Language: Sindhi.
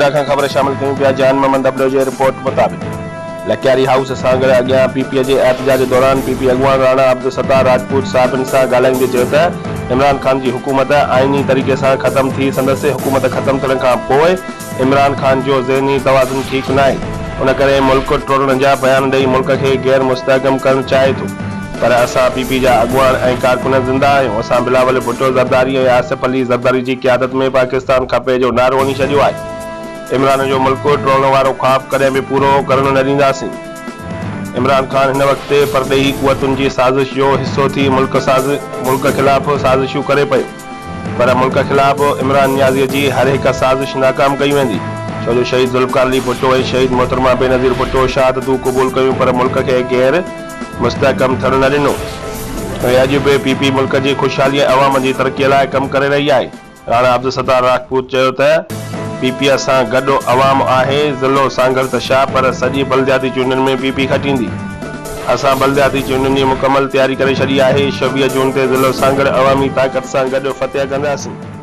نوهڙا کان خبر شامل ڪيون پيا جان محمد ابڙو جي رپورٽ مطابق لڪياري هائوس سانگهڙ اڳيان پي پي جي احتجاج دوران پي پي اڳواڻ راڻا عبدالستار راجپوت صحافين سان ڳالهائيندي چيو ته عمران خان جي حڪومت آئيني طريقي سان ختم ٿي سندس حڪومت ختم ٿيڻ کان پوء عمران خان جو ذهني توازن ٺيڪ ناهي ان ڪري ملڪ ٽوڙڻ جا بيان ڏئي ملڪ کي غير مستحڪم ڪرڻ چاهي ٿو پر اسان پي پي جا اڳواڻ ۽ ڪارڪن زنده آهيون اسان بلاول ڀٽو زرداري ۽ آصف علي زرداري جي قيادت ۾ پاڪستان کپي جو نعرو هڻي ڇڏيو آهي عمران جو ملڪ ٽوڙڻ وارو خواب ڪڏهن به پورو ڪرڻ نه ڏينداسين عمران خان هن وقت پرڏيهي قوتن جي سازش جو حصو ٿي ملڪ ملڪ خلاف سازشون ڪري پيو. پر ملڪ خلاف عمران نيازيء جي هر هڪ سازش ناڪام ڪئي ويندي، ڇو جو شهيد ذوالفقار علي ڀٽو ۽ شهيد محترمه بينظير ڀٽو شهادتون قبول ڪيون پر ملڪ کي غير مستحڪم ٿيڻ نه ڏنو ۽ اڄ به پي پي ملڪ جي خوشحالي ۽ عوام جي ترقي لاء ڪم ڪري رهي آهي. راڻا عبدالستار راجپوت چيو ته پي پي سان گڏ عوام آهي، ضلعو سانگهڙ ته ڇا پر سڄي بلدياتي چونڊن ۾ پي پي کٽيندي. اسان بلدياتي چونڊن جي مڪمل تياري ڪري ڇڏي آهي، 26 جون تي ضلعو سانگهڙ عوامي طاقت سان گڏ فتح ڪنداسين.